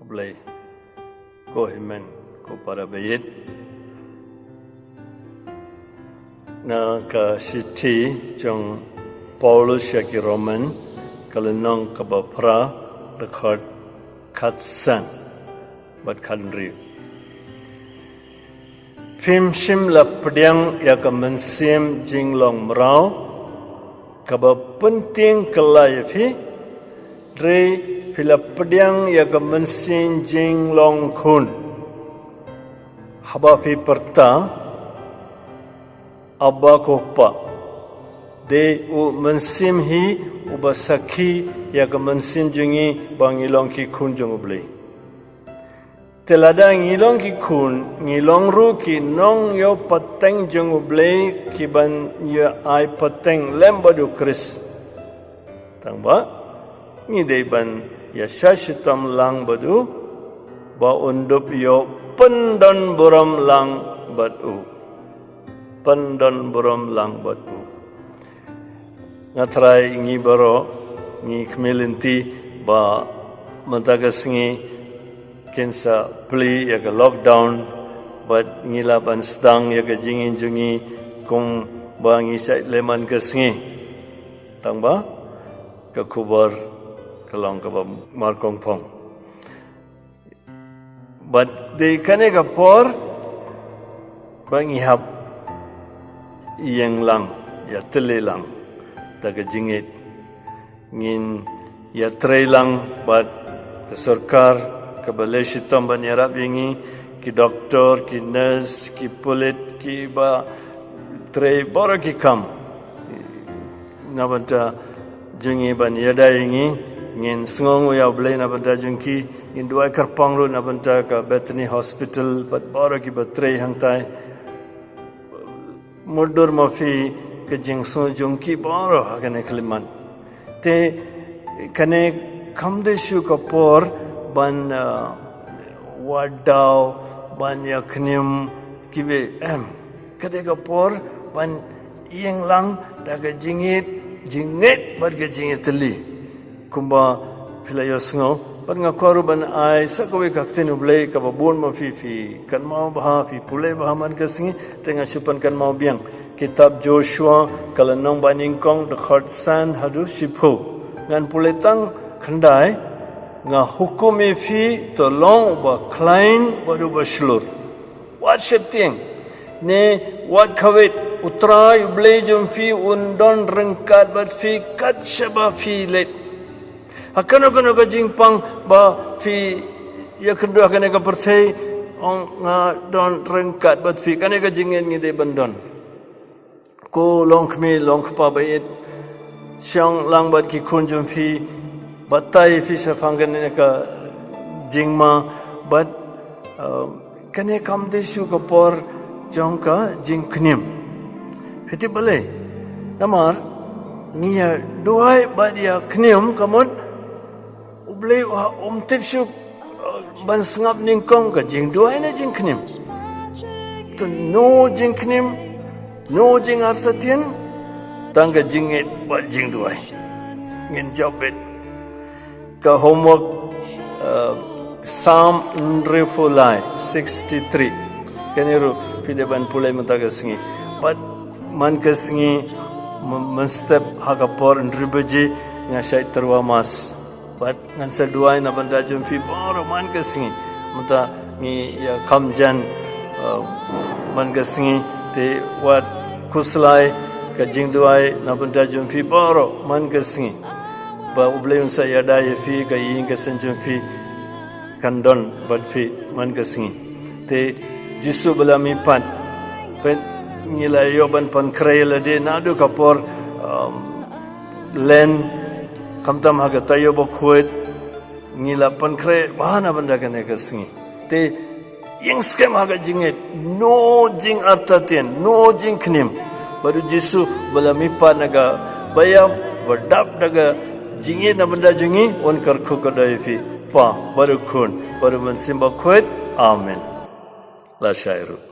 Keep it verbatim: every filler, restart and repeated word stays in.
Blei. Ko hynmen, ko para baieit. Na ka shithi jong Paulus ïa ki Roman, ka lynnong kaba phra, dkhot khatsan bad khathynriew. Phim shym la pdiang ïa ka mynsiem jinglong mraw kaba pyntieng kylla ïa phi, hynrei phi la pdiang ïa ka mynsiem jinglong khun. Haba phi pyrta, Abba, ko Kpa, dei u Mynsiem hi uba sakhi ïa ka mynsiem jong ngi ba ngi long ki khun jong U Blei. Te lada ngi long ki khun, ngi long ruh ki nongïoh pateng jong U Blei, ki ban ïa ai pateng lem bad U Khrist. Tang ba ngi dei ban ïa shah shitom lang bad u, ba un dup ïoh pyndon burom lang bad u. Pyndon burom lang bad u. Nga tharai ngi baroh ngi khmih lynti ba mynta ka sngi kin sa plie ïa ka lockdown, bad ngi lah ban sdang ïa ka jingim jong ngi kumba ngi shait leh man ka sngi. Tang ba ka khubor ka long kaba markongphong. Bad dei kane ka por ba ngi hap ïeng lang, ïatylli lang da ka jingngeit. Ngin ïatrei lang bad ka sorkar kaba leh shitom ban ïarap ïa ngi, ki doktor, ki nurse, ki pulit, kiba trei baroh ki kam na bynta jong ngi ban ïada ïa ngi. Ngin sngewnguh ïa U Blei na bynta jong ki, ngin duwai kyrpang ruh na bynta ka Bethany Hospital bad baroh kiba trei hangtai. Mutdur ma phi ka jingsngew jong ki baroh ha kane ka khyllipmat. Te kane kam dei shuh ka por ban, ah, wad daw, ban ïa khñium kiwei, em. Ka dei ka por ban ïeng lang da ka jingngeit, jingngeit bad ka jingïatylli. Kumba phi la ïohsngew, bad nga kwah ruh ban ai sa kawei ka ktien U Blei kaba bun ma phi, phi kynmaw bha, phi pule bha man ka sngi, te nga shu pynkynmaw biang. Kitab Joshua, ka lynnong banyngkong, dkhot san haduh shiphew. Ngan pule tang khyndai. Nga hukum ïa phi, to long uba khlaiñ bad uba shlur. Wat sheptieng, ne wat khawit, U Trai U Blei jong phi un don ryngkat bad phi kat shaba phi leit. Ha kano kano ka jingpang ba phi ïakynduh ha kane ka pyrthei, ong nga don ryngkat bad phi, kane ka jingngeit ngi dei ban don. Ko longkmie longkpa baieit, shong lang bad ki khun jong phi, batai phi shaphang kane ka jingma, bad, uh, kane kam dei shuh ka por jong ka jingkhñium. Phi tip balei? Namar ngi ïa duwai bad ïa khñium ka mut U Blei u ha-, um tip shuh, uh, ban sngap nyngkong ka jingduwai ne jingkhñium. To no jingkhñium, no jingartatien, tang ka jingngeit bad jingduwai. Ngin jop beit. Ka homework, uh, Psalm hynriewphew lai, sixty-three. Kane ruh phi dei ban pule mynta ka sngi. Bad man ka sngi, m-, mynstep ha ka por hynriew baje nga shait tyrwa mass. Bad ngan sa duwai na bynta jong phi baroh man ka sngi. Mynta ngi ïa kham jan, uh, man ka sngi, te wat khuslai ka jingduwai na bynta jong phi baroh man ka sngi. Ba U Blei un sa ïada ïa phi, ka ïing ka sem jong phi kan don bad phi man ka sngi. Te Jisu ba la mihpat, peit ngi la ïoh ban pynkhreh lade naduh ka por, um, Lent, khamtam ha ka taïew bakhuid, ngi la pynkhreh bha na bynta kane ka sngi. Te ïeng skhem ha ka jingngeit, no jingartatien, no jingkhñium. Bad U Jisu ba la mihpat na ka ba ïap, ba dap da ka jingngeit na bynta jong ngi, un kyrkhu kyrdoh ïa phi, Kpa, bad U Khun, bad U Mynsiem Bakhuid. Amen. Lashai ruh.